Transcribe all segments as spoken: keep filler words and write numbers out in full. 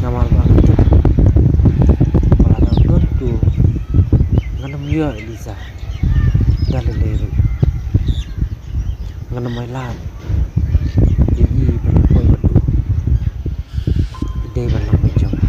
Namar ba nga tip ba lada don tu ngan ym ïoh ïa Lisa da lei lei ruh. Ngan ym ai lad ïa i ban ïa poi bad u. I dei ban long bad jong nga.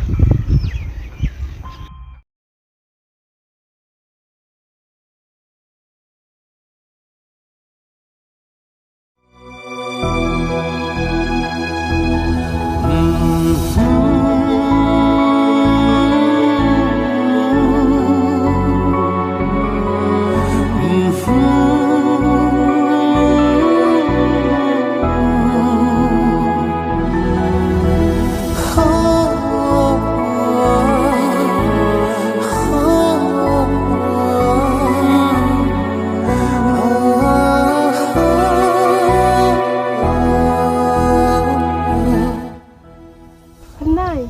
Phyrnai,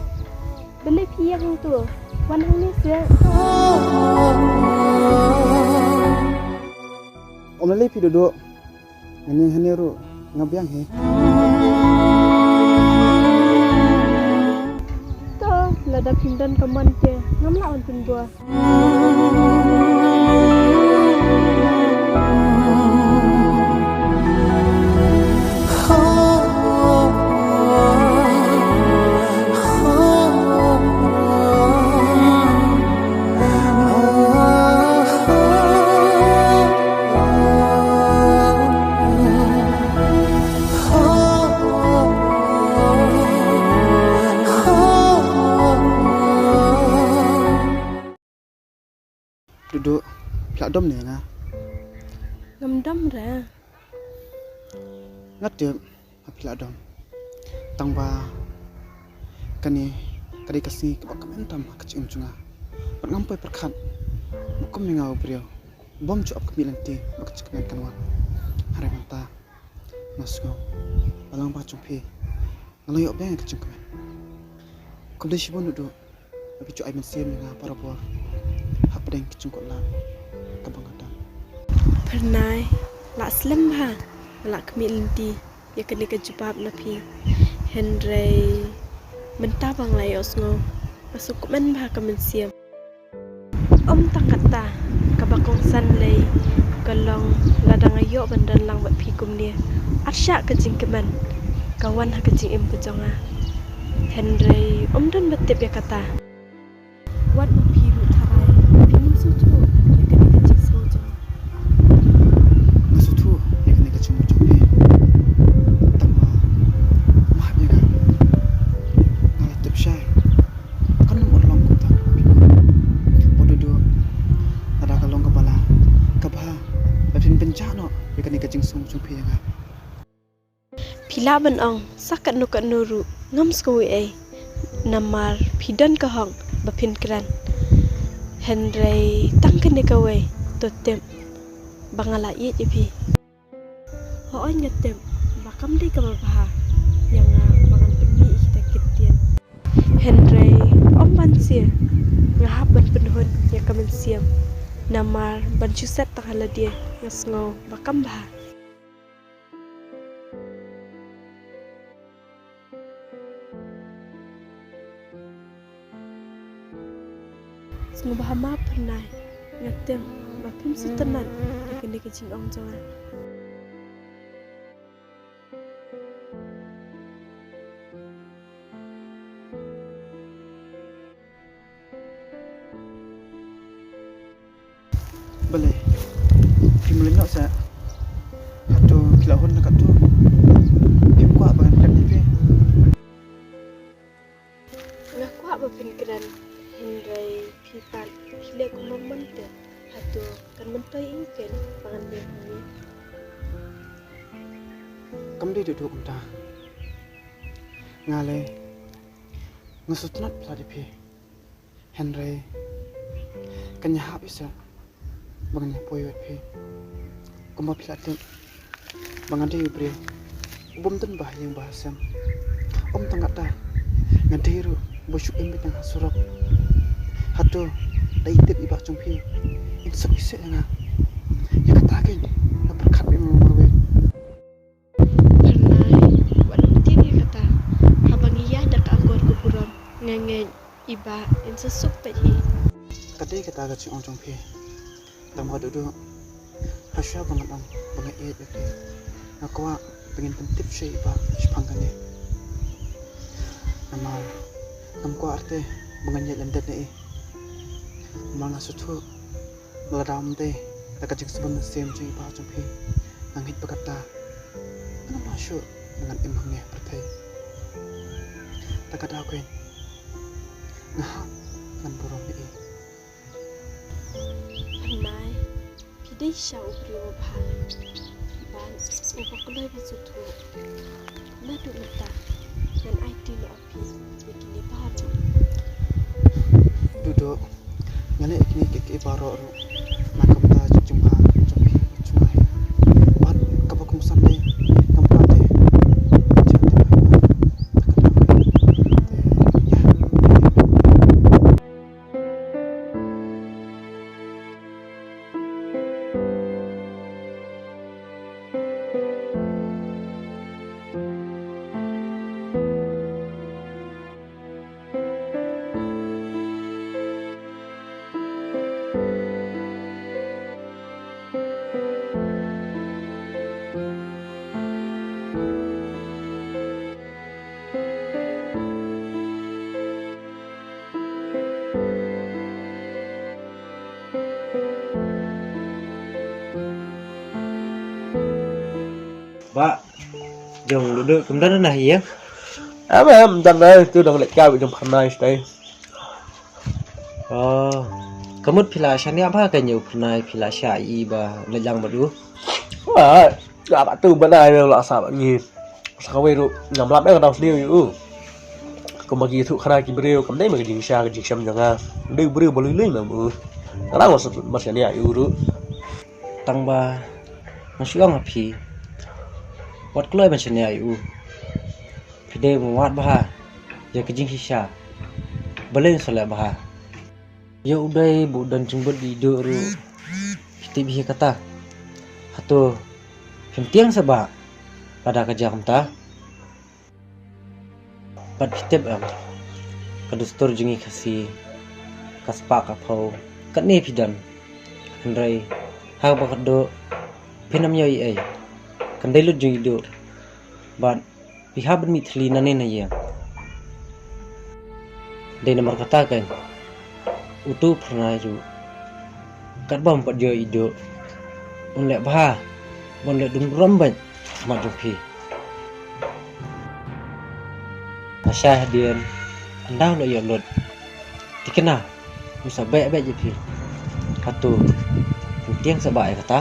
balei phi ïeng hangto? Wan hangne seh. Ym lei lei phi Duhduh. Ngan ïeng hangne ruh, nga biang hi. To, lada phim don ka mon te, ngam lah ban pynbor. Duhduh, phi lah dom ne nga? Ngam dom re. Nga tip ba phi lah dom. Tang ba kane ka dei ka sngi kaba kmen tam ha ka jingim jong nga. Bad ngam poi pyrkhat ba kum ïa nga u briew bym ju ap ka mih lynti ba ka jingkmen kan wan. Hynrei mynta nga sngew ba lang ba jong phi nga la ïoh biang ïa ka jingkmen. Khublei shibun Duhduh. Ba phi ju ai mynsiem ïa nga barabor hapdeng ka jingkut lad kaba nga don. Phyrnai, lah slem bha nga lah khmih lynti ïa kane ka jubab na phi. Hynrei mynta ba nga la ïohsngew, nga sngewkmen bha ka mynsiem. Ym tang katta, kaba kongsan lei ka long lada nga ïoh ban don lang bad phi kumne. Arshah ka jingkmen ka wan ha ka jingim ka jong nga. Hynrei ym don ba tip ïa kata. Wat ma phi ruh tharai phin ym sngewthuh ïa kane ka jingsngew jong nga. Nga sngewthuh ïa kane ka jingmut jong phi. Tang ba ma hap ïa nga, nga la tip shai. Kan ym urlong kumta. Ba Duhduh, lada ka long kaba la, kaba, ba phin pynjah noh ïa kane ka jingsngew jong phi ïa nga. Phi lah ban ong sa katno katno ruh ngam sngew ei ei. Namar phi don ka hok ba phin kren. Hynrei tang kane kawei to tip ba nga la ïeit ïa phi. Hooid nga tip ba kam dei kaba bha ïa nga ba ngan pynmih ïa kita ki ktien. Hynrei ym ban sir, nga hap ban pynhun ïa ka mynsiem. Namar ban shu set tang ha lade nga sngew ba kam bha. Sngewbha map Phyrnai, nga tip ba phim sngewtynnat ïa kane ka jingong jong nga. Balei phim leit noh seh? Hato phi la hun na katto? Phim kwah ba ngan kren ïa phi? Nga kwah ba phin kren, hynrei phi pat phi leh kumno mynta? Hato kan myntoi ïa phi ba ngan leh kumne? Kam dei duh duh kumta. Nga lei nga sngewtynnat palat ïa phi. Hynrei kan ïahap ïa seh ba ngan ïa poi wad phi. Kumba phi la tip ba nga dei u briew u bym don ba ha ïing ba ha sem. Ym tang katta, nga dei ruh ba shu im beit tang ha surok. Hato da i tip i bah jong phi in suk i seh ïa nga? Ïa kata keiñ nga pyrkhat beit marwei. Phyrnai, wat nym ti Nga ngeit i Bah in sa suk peit hi. Ka dei kata ka jingong jong phi. Tang ba Duhduh, ha shuwa ba ngan ong ba nga ïeit ïa phi, nga kwah ba ngin pyntip sha i Bah shaphang kane. Namar ngam kwah artei ba ngan ïaid lyndet na i. Namar nga sngewthuh ba lada ym dei da ka jingsbun mynsiem jong i Bah jong phi, nga ngeit ba kata ngan ym lah shuh ba ngan im hangne ha pyrthei. Ta ka daw keiñ, nga hap ngan burom ïa i. Pyrnai, phi dei shisha u briew uba bha bad uba kloi ban sngewthuh. Naduh mynta ngan aiti noh ïa phi ïa kine baroh. Duhduh, nga leh ïa kine kiei kiei baroh ruh na ka bynta jong ka jingbha jong phi bad jong nga hi. Bad kaba kongsan de, ngam kwah de jingdem ai ba. Te, ïa. Bah, jong Duhduh kam don na ïing? Em, em, dang dei, tu dang leit kai jong Pyrnai stai. Oh, ka mut phi la shaniah bha ka ïa u Pyrnai, phi la shah ïa i ba leit lang bad u? Wah, ka tu Pyrnai la sa bad ngi. Sa kawei ruh ngam lap ïa ka daw sniew ïa u. Kumba ki ïathuh khana ki briew kam dei ma ka jingshisha ka jingshem jong nga. Dei u briew ba lui lui ma u. Nga la ngam sa mar shaniah ïa u ruh. Tang ba nga shu ong ha phi, wat kloi ban shaniah ïa u. Phi dei ban wad bha ïa ka jingshisha. Balei ngin sa leh bha? Ïa u dei ba u don jingbit ïa i Duh ruh. Phi tip hi kata. Hato phim tieng sa ba lada ka jia kumta? Bad phi tip em, ka dustur jong ngi Khasi, ka spah ka phew, katne phi don. Hynrei ha kaba khatduh phin ym ïoh ei ei. Kan dei lut jong i Duh. Bad phi hap ban mih thylli nangne na ïing. Dei namar kata keiñ uto u Pyrnai ruh katba um pat ïoh i Duh, un leh bha, un leh dum burom beit ha khmat jong phi. Lashai hadien ynda u la ïoh lut, thikna un sa beh beh ïa phi. Hato phim tieng sa ba ïa kata?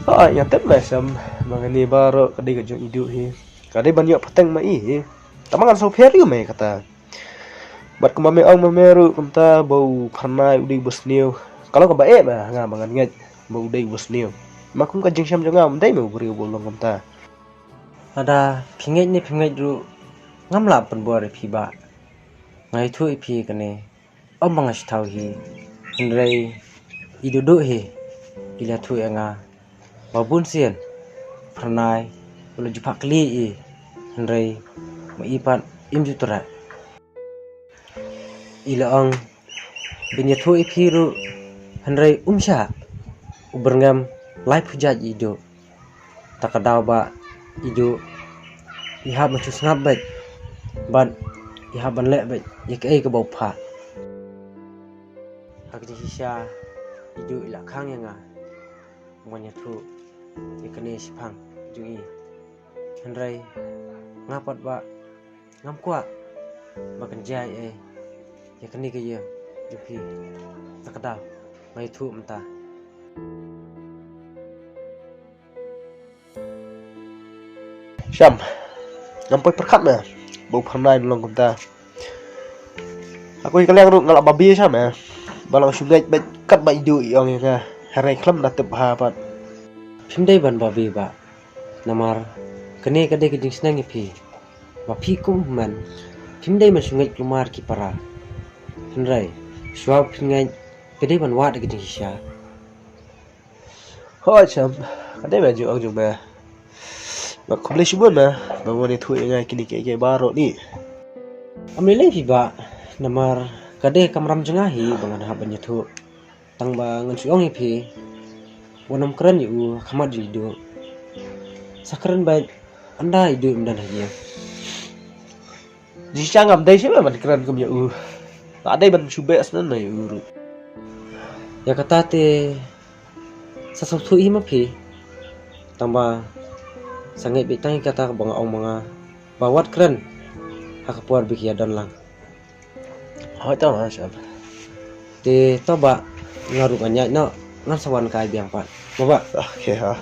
Hooid, nga tip me Shem ba kane baroh ka dei ka jong i Duh hi. Ka dei ban ïoh pateng ma i hi. Tangba ngan sngewpher ïa me kata. Bad kumba me ong ma me ruh kumta ba u Pyrnai u dei uba sniew. Ka long kaba eh ma nga ba ngan ngeit ba u dei uba sniew. Ma kum ka jingshem jong nga um dei ma u briew ba u long kumta. Lada phi ngeit ne phim ngeit ruh ngam lah pynbor ïa phi Bah. Nga ïathuh ïa phi kane ym ba nga shu thaw hi. Hynrei i Duhduh hi i la ïathuh ïa nga ba bun sien Pyrnai u la ju phah kylli ïa i, hynrei ma i pat im ju treh. I la ong ban ïathuh ïa phi ruh, hynrei um shah. U byrngem laiphew jait ïa i Duh. Ta ka daw ba i Duh i hap ban shu sngap beit bad i hap ban leh beit ïa kaei kaba u phah. Ha ka jingshisha i Duh i la khang ïa nga ban ïathuh ïa kane shaphang jong i. Hynrei nga pat Bah ngam kwah ba kan jia ei ei ïa kane ka ïing jong phi. Ta ka daw nga ïathuh mynta. Shem, ngam poi pyrkhat me ba u Pyrnai un long kumta. Aku ïa ka liang ruh nga la babe Shem, eh, ba long shu ngeit beit katba i Duh i ong ïa nga. Hynrei khlem da tip bha pat. Phim dei ban babe Bah. Namar kane ka dei ka jingsneng ïa phi ba phi kum u hynmen phim dei ban shu ngeit kulmar ki para. Hynrei shuwa ba phin ngeit phi dei ban wad ïa ka jingshisha. Hooid Shem, ka dei ba ju ong jong me. Bad khublei shibun me ba me wan ïathuh ïa nga kine kiei kiei baroh ni. Am lei lei phi bah, namar ka dei ka kamram jong nga hi ba ngan hap ban ïathuh. Tang ba ngan shu ong ïa phi, wat nym kren ïa u ha khmat jong i Duh. Sa kren beit, ynda i Duh im don ha ïing. Jingshisha ngam dei shuh ban kren kum ïa u. Nga dei ban shu beh shen na ïa u ruh. Ïa kata te sa sngewthuh hi ma phi. Tang ba sa ngeit beit tang ïa kata ba nga ong ma nga ba wat kren ha ka por ba ki ïa don lang. Hooid, to ma, sham. Te to bah, nga ruh ngan ïaid noh, ngan sa wan kai biang pat. Mo bah. Okay, ha.